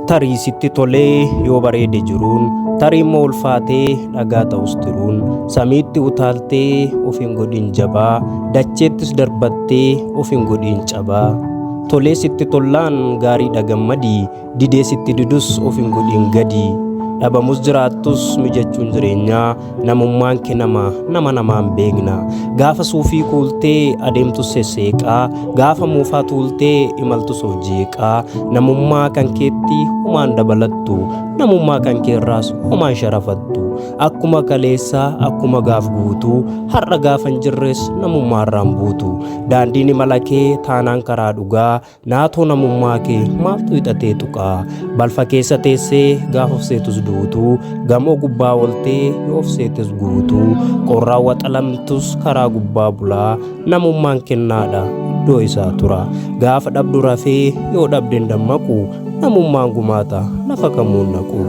Tarii sitti tolee yoo bareede jiruun, tarii immoo ulfaatee dhagaa ta'us tiruun, samiitti utaaltee of hin godhin jabaa, dacheettis darbattee of hin godhin cabaa. Tolee sitti tollaan gaariidha gammadi, didee sitti didus of hin godhin gadi. Dhabamus jiraattus mijachuun jireenyaa, namummaan kee nama, nama namaan beekna. Gaafa suufii kuultee adeemtus sesseeqaa, gaafa muufaa tuultee imaltus of jeeqaa, namummaa kan keetti homaan dabalattu, namummaa kan keerraas homaan sharafattu. Akkuma kaleessaa, akkuma gaaf guutuu, har'a gaafa hin jirres namummaarraan buutu. Daandiin imala kee taanaan karaa dhugaa, Naatoo namummaa kee maaltu hixatee tuqaa? Balfa keessa teessee gaafa of seetus duutuu, gamoo gubbaa ooltee yoo of seetes guutuu, qorraan waxalamtus karaa gubbaa bulaa, namummaan kennaadha iddoo isaa tura. Gaafa dhabdu rafee yoo dhabde hin dammaqu, namummaan gumaata lafa kamuun naqu.